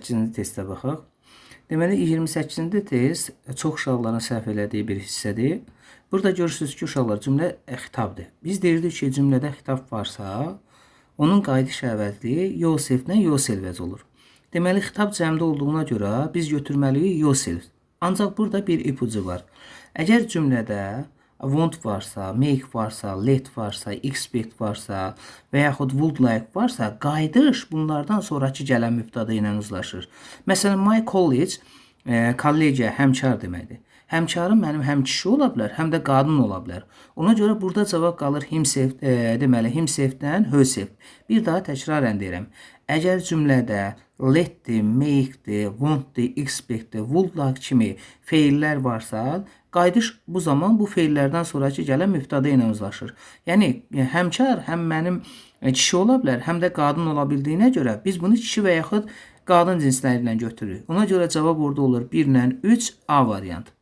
28-ci testə baxaq. Deməli 28-ci test çox uşaqların səhv elədiyi bir hissədir. Burada görürsünüz ki, uşaqlar, cümlə xitabdır. Biz deyirdik ki, cümlədə xitab varsa, onun qayıdış əvəzliyi yourself-lə yourselves olur. Deməli xitab cəmdə olduğuna görə biz götürməliyik yourself. Ancaq burada bir ipucu var. Əgər cümlədə want varsa, make varsa, let varsa, expect varsa və yaxud would like varsa, qayıdış bunlardan sonrakı gələn mübtəda ilə uzlaşır. Məsələn, my colleague, kollegiya həmkar deməkdir. Həmkarım mənim həm kişi ola bilər, həm də qadın ola bilər. Ona görə burada cavab qalır himself, deməli himself-dən herself. Bir daha təkrarən deyirəm. Əgər cümlədə let-dir, make-dir, want-dir, expect-dir, would like kimi feillər varsa, qayıdış bu zaman bu feillərdən sonrakı gələn mübtəda ilə uzlaşır. Yəni həmkar həm mənim kişi ola bilər, həm də qadın ola bildiyinə görə biz bunu kişi və yaxud qadın cinsləri ilə götürürük. Ona görə cavab orada olur 1 ilə 3, A variantı.